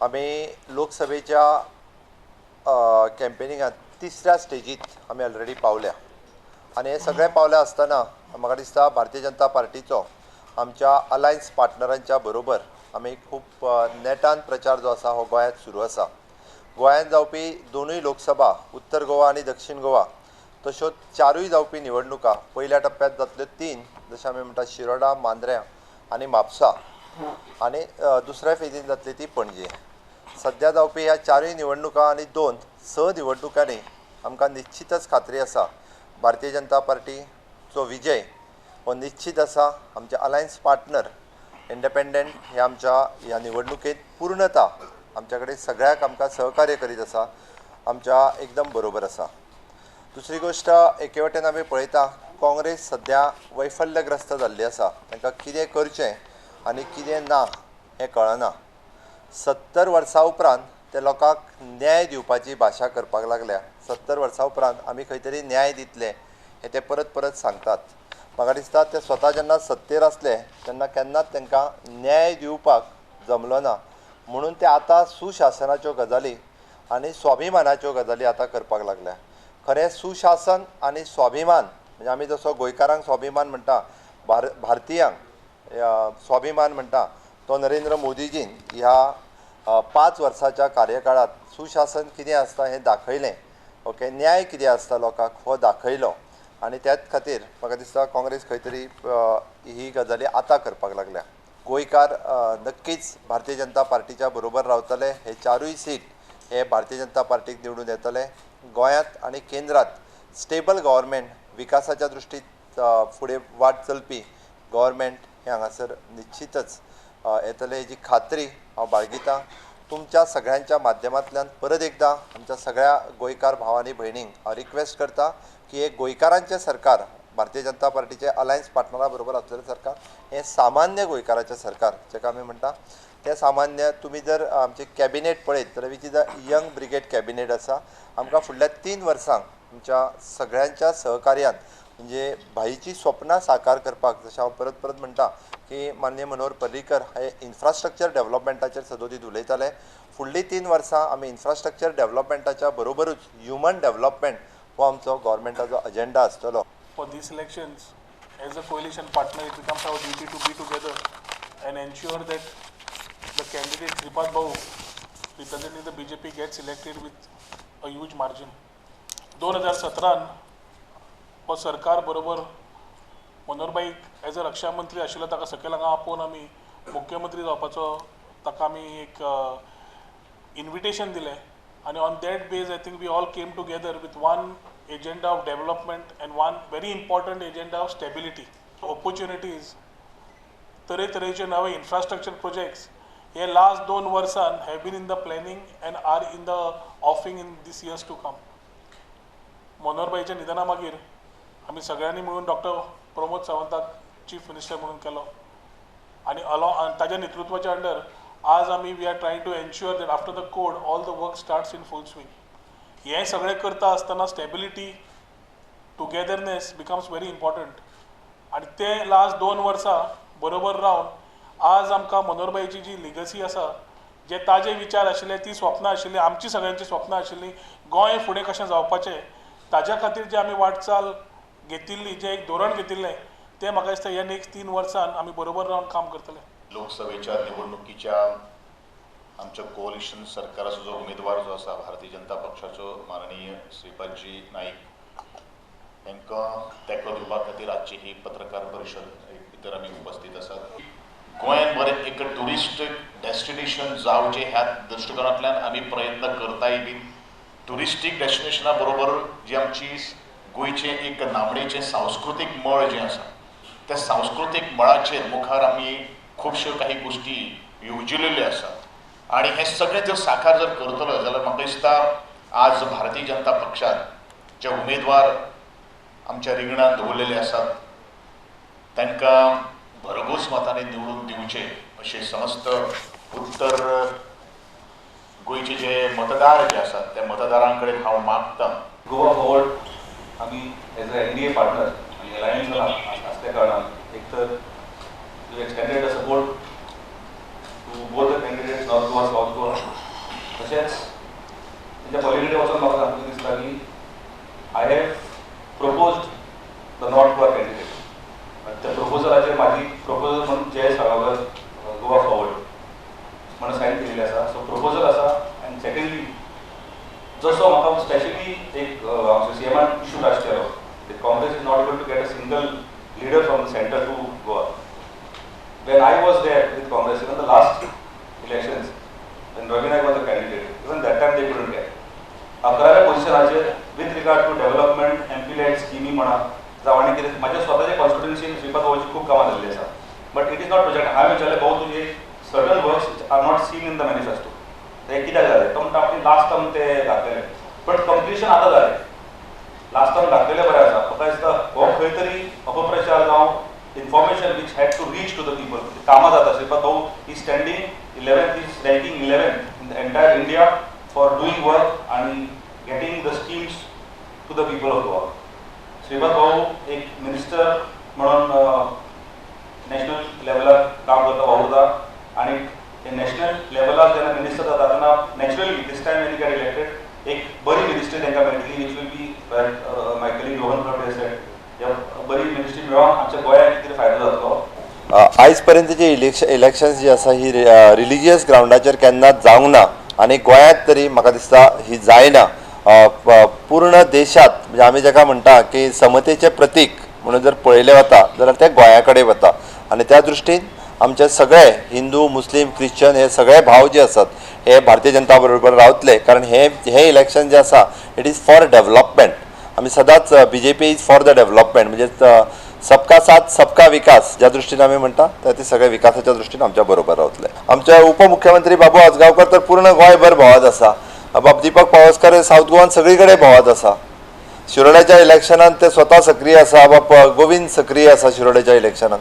आमी लोकसभेच्या कॅम्पेनिंगात तिसऱ्या स्टेजीत आमी ऑलरेडी पावल्या आनी हे सगळे पावले आसतना म्हाका दिसता भारतीय जनता पार्टीचो आमच्या अलायन्स पार्टनरांच्या बरोबर आमी खूब नेटान प्रचार जो आसा हो गोंयांत सुरू आसा. गोंयांत जावपी दोनूय लोकसभा, उत्तर गोवा आनी दक्षीण गोवा, तश्यो चारूय जावपी निवडणुका पयल्या टप्प्यांत जातल्यो तीन, जशें आमी म्हणटा शिरोडा, मांद्र्यां आनी म्हापसा, आनी दुसऱ्या फेजीन जातली ती पणजे. सद्या जावपी ह्या चारूय निवडणुका आनी दोन स निवडणुकांनी आमकां निश्चितच खात्री आसा भारतीय जनता पार्टीचो विजय हो निश्चित आसा. आमचे अलायन्स पार्टनर इंडिपेंडंट हे आमच्या ह्या निवडणुकेंत पूर्णता आमच्या कडेन सगळ्याक आमकां सहकार्य करीत आसा, आमच्या एकदम बरोबर आसा. दुसरी गोश्ट, एके वटेन आमी पळयता काँग्रेस सद्या वैफल्यग्रस्त जाल्ली आसा. तांकां कितें करचें आनी कितें ना हें कळना. 70 वर्सां उपरांत ते लोकांक न्याय दिवपाची भाशा करपाक लागल्या. 70 वर्सां उपरांत आमी खंय तरी न्याय दितले हें ते परत परत सांगतात. म्हाका दिसता ते स्वता जेन्ना सत्तेर आसले तेन्ना केन्नाच तांकां न्याय दिवपाक जमलो ना, म्हणून ते आतां सुशासनाच्यो गजाली आनी स्वाभिमानाच्यो गजाली आतां करपाक लागल्या. खरें सुशासन आनी स्वाभिमान म्हणजे आमी जसो गोंयकारांक स्वाभिमान म्हणटा, भारतीयांक स्वाभिमान म्हणटा, तो नरेंद्र मोदीजीन ह्या 5 वर्साच्या कार्यकाळांत सुशासन कितें आसता हें दाखयलें. ओके, न्याय कितें आसता लोकांक हो दाखयलो आनी त्याच खातीर म्हाका दिसता काँग्रेस खंय तरी ही गजाली आतां करपाक लागल्या. गोंयकार नक्कीच भारतीय जनता पार्टीच्या बरोबर रावतले. हे चारूय सीट हे भारतीय जनता पार्टीक निवडून येतले. गोंयांत आनी केंद्रांत स्टेबल गव्हर्मेंट, विकासाच्या दृश्टीत फुडें वाट चलपी गव्हर्मेंट हे हांगासर निश्चितच येतले हेजी खात्री हांव बाळगितां. तुमच्या सगळ्यांच्या माध्यमांतल्यान परत एकदां आमच्या सगळ्या गोंयकार भाव आनी भयणींक हांव रिक्वेस्ट करता की एक गोंयकारांचें सरकार, भारतीय जनता पार्टीचे अलायन्स पार्टनरा बरोबर आसलेलें सरकार हें सामान्य गोंयकाराचें सरकार जेका आमी म्हणटा तें सामान्य. तुमी जर आमचें कॅबिनेट पळयत जाल्यार which is a young brigade cabinet आसा. आमकां फुडल्या 3 वर्सांक आमच्या सगळ्यांच्या सहकार्यान म्हणजे भाईची स्वप्नां साकार करपाक, जशें हांव परत परत म्हणटा की माननीय मनोहर पर्रीकर हे इन्फ्रास्ट्रक्चर डेव्हलपमेंटाचेर सदोदीत उलयताले. फुडलीं 3 वर्सां आमी इन्फ्रास्ट्रक्चर डेव्हलपमेंटाच्या बरोबरूच ह्युमन डेव्हलपमेंट हो आमचो गव्हर्मेंटाचो अजेंडा आसतलो. For these elections, as a coalition partner, it becomes our duty to be together and ensure that the candidate Shripad Bhau representing the BJP gets elected with a huge margin. 2017 हो सरकार बरोबर मनोहरभाईक as a रक्षा मंत्री आशिल्लो, ताका सकयल हांगा आपोवन आमी मुख्यमंत्री जावपाचो ताका आमी एक इन्विटेशन दिलें आनी on that base I think we all came together with one agenda of development and one very important agenda of stability. Opportunities, तरेतरेचे नवे इन्फ्रास्ट्रक्चर प्रोजेक्ट्स हे लास्ट 2 वर्सान have been in the planning and are in the offing in this years to come. मनोहरभाईच्या निधना मागीर आमी सगळ्यांनी मिळून doctor Pramod सावंताक chief minister म्हणून केलो आनी ताच्या नेतृत्वाच्या अंडर आज आमी we are trying to ensure that after the code all the work starts in full swing. हें सगळें करता आसतना stability, togetherness becomes very important आनी तें लास्ट 2 वर्सां बरोबर रावन आज आमकां मनोहरभाईची जी लिगसी आसा, जे ताजे विचार आशिल्ले, ती स्वप्नां आशिल्ली, आमची सगळ्यांची स्वप्नां आशिल्लीं, गोंय फुडें कशें जावपाचें ताज्या खातीर जे आमी वाटचाल घेतिल्ली, जें एक धोरण घेतिल्लें तें म्हाका दिसता ह्या नेक्स्ट 3 वर्सान आमी बरोबर रावन काम करतले. लोकसभेच्या निवडणुकीच्या आमच्या कोaliशन सरकाराचो जो उमेदवार जो आसा भारतीय जनता पक्षाचो माननीय श्रीपादजी नाईक हांकां तेंको दिवपा खातीर आजची ही पत्रकार परिशद भितर आमी उपस्थित आसात. गोंयांत बरें एक ट्युरिस्ट डेस्टिनेशन जावचें ह्या दृश्टिकोनांतल्यान आमी प्रयत्न करताय बी. ट्युरिस्टीक डेस्टिनेशना बरोबर जी आमची गोंयचें एक नामणेचें सांस्कृतीक मळ जें आसा त्या सांस्कृतीक मळाचेर मुखार आमी खुबश्यो काही गोश्टी येवजिलेल्यो आसात आनी हें सगळें जर साकार जर करतलो जाल्यार म्हाका दिसता आज भारतीय जनता पक्षान जे उमेदवार आमच्या रिंगणान दवरलेले आसात तांकां भरघोस मतांनी निवडून दिवचे अशें समस्त उत्तर गोंयचे जे मतदार जे आसात त्या मतदारां कडेन हांव मागतां. गोवा फॉरवर्ड आमी एज अ NDA partner आनी अलायन्स आसल्या कारणान एक तर we extended the support to both the candidates North Goa, South Goa. तशेंच तेच्या पलीकडे वचून म्हाका सामकें दिसता की I have proposed the North Goa candidate आनी त्या प्रपोजलाचेर म्हाजी प्रपोजल म्हणून जय साळगांवकर गोवा फॉरवर्ड म्हणून सायन केलेली आसा. सो प्रपोजल आसा. आनी सेकंडली, जसो म्हाका स्पेशली एक आमचो सीएमान इशू टच केलो, Congress is not able to get a single leader from the center to Goa. When I was there with Congress, even the last elections, when Ravi Naik was a candidate, even that time they couldn't get. 11व्या पोझिशनाचेर with regard to development, MPLAD स्किमी म्हणा जावं आनी कितें, म्हाज्या स्वताच्या कॉन्स्टिट्युन्सीन श्रीपाद भाऊची खूब कामां जाल्लीं आसा, but it is not project. हांवें विचारलें, भाऊ, तुजे certain works are not seen in the manifesto, ते कित्याक जाले? तो म्हणटा, आपली लास्ट टर्म ते घातलेले, बट कंप्लिशन आतां जालें. लास्ट टर्म घातलेले बरें आसा. म्हाका दिसता हो खंय तरी अपप्रचार जावं information which had to reach to the people. कामां जाता. श्रीपाद भाऊ is standing 11th, is ranking 11th in the entire India for doing work आणि getting the schemes to the people of Goa. Shripad भाऊ एक मिनिस्टर म्हणून national लेवलार काम करता, वावुरता आनी ते नॅशनल लेवलार जेन्ना मिनिस्टर जाता तेन्ना naturally this time when get elected एक बरी मिनिस्ट्री तांकां मेळटली, which will be my colleague Rohan Khaunte said, ह्या बरी मिनिस्ट्री मेळोन आमच्या गोंयाक कितें फायदो जातलो. आयज पर्यंत जी इलेक्शन्स जी आसा ही रिलिजियस ग्रावंडाचेर केन्नाच जावंक ना आनी गोंयांत तरी म्हाका दिसता ही जायना. पूर्ण देशांत म्हणजे आमी जाका म्हणटा की समतेचें प्रतीक म्हणून जर पळयलें वता जाल्यार तें गोंया कडेन वता आनी त्या दृश्टीन आमचे सगळे हिंदू, मुस्लीम, क्रिश्चन हे सगळे भाव जे आसात हे भारतीय जनता बरोबर रावतले, कारण हे हे इलेक्शन जे आसा, it is for development. आमी सदांच BJP is for the development, म्हणजे सबका साथ सबका विकास ज्या दृश्टीन आमी म्हणटा ते सगळे विकासाच्या दृश्टीन आमच्या बरोबर रावतले. आमचे उपमुख्यमंत्री बाबू आजगांवकर तर पूर्ण गोंयभर भोंवत आसा. बाब दीपक पावसकर सावथ गोवान सगळी कडेन भोंवत आसा. शिरोड्याच्या इलेक्शनान ते स्वता सक्रीय आसा. बाब गोविंद सक्रीय आसा शिरोड्याच्या इलेक्शनान.